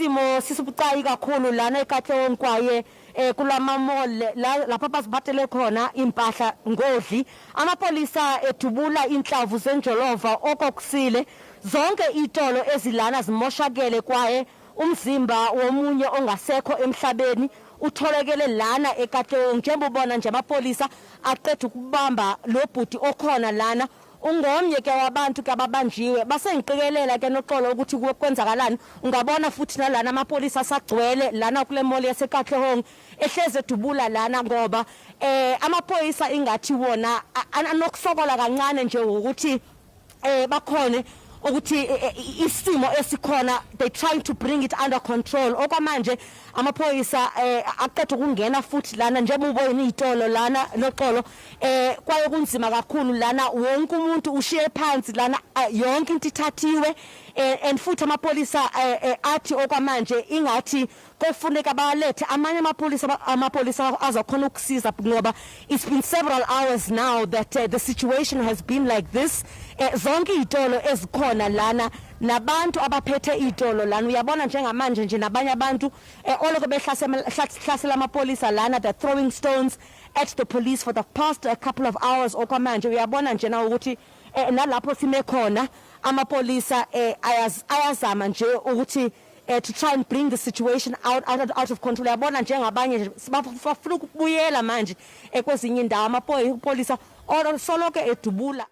Isimo sisibucayi kakhulu lana eKatlehong kwaye kulama mall la lapho abaziphathele khona impahla ngodli. Amapolisa edubula inhlavu zenjolova okokusile. Zonke itolo ezilana zimoshakele kwaye umzimba womunye ongasekho emhlabeni utholakele lana eKatlehong. Njengoba ubona nje, amapolisa aqeda ukubamba lo bhuti okhona lana, ungomnye ke wabantu ke ababanjiwe. Basengiqikelela ke, Noxolo, ukuthi kwenzakalani. Ungabona futhi nalana amapolisa asagcwele lana kule mall yaseKatlehong, ehlezi edubula lana ngoba amaphoyisa ingathi wona anokusokola kancane nje ukuthi bakhone ukuthi isimo esikhona, they trying to bring it under control. Okwamanje amaphoyisa aqeda ukungena futhi lana, njengoba ubona izitolo lana, Noxolo, kwaye kunzima kakhulu lana. Wonke umuntu ushiye phansi lana, yonke into ithathiwe, and futhi amapolisa athi okwamanje ingathi kofuneka balethe amanye amapolisa azokhona ukusiza ngoba it's been several hours now that the situation has been like this. Zonke izitolo ezikhona lana nabantu abaphethe izitolo lana, uyabona njengamanje nje nabanye abantu oloko behlasela amapolisa lana. They're throwing stones at the police for the past couple of hours. Okwamanje uyabona nje na ukuthi nalapho sime khona amapolisa ayazama nje ukuthi to try and bring the situation out of control. Uyabona njengabanye nje bafuna ukubuyela manje kwezinye indawo. Amapolisa soloko edubula.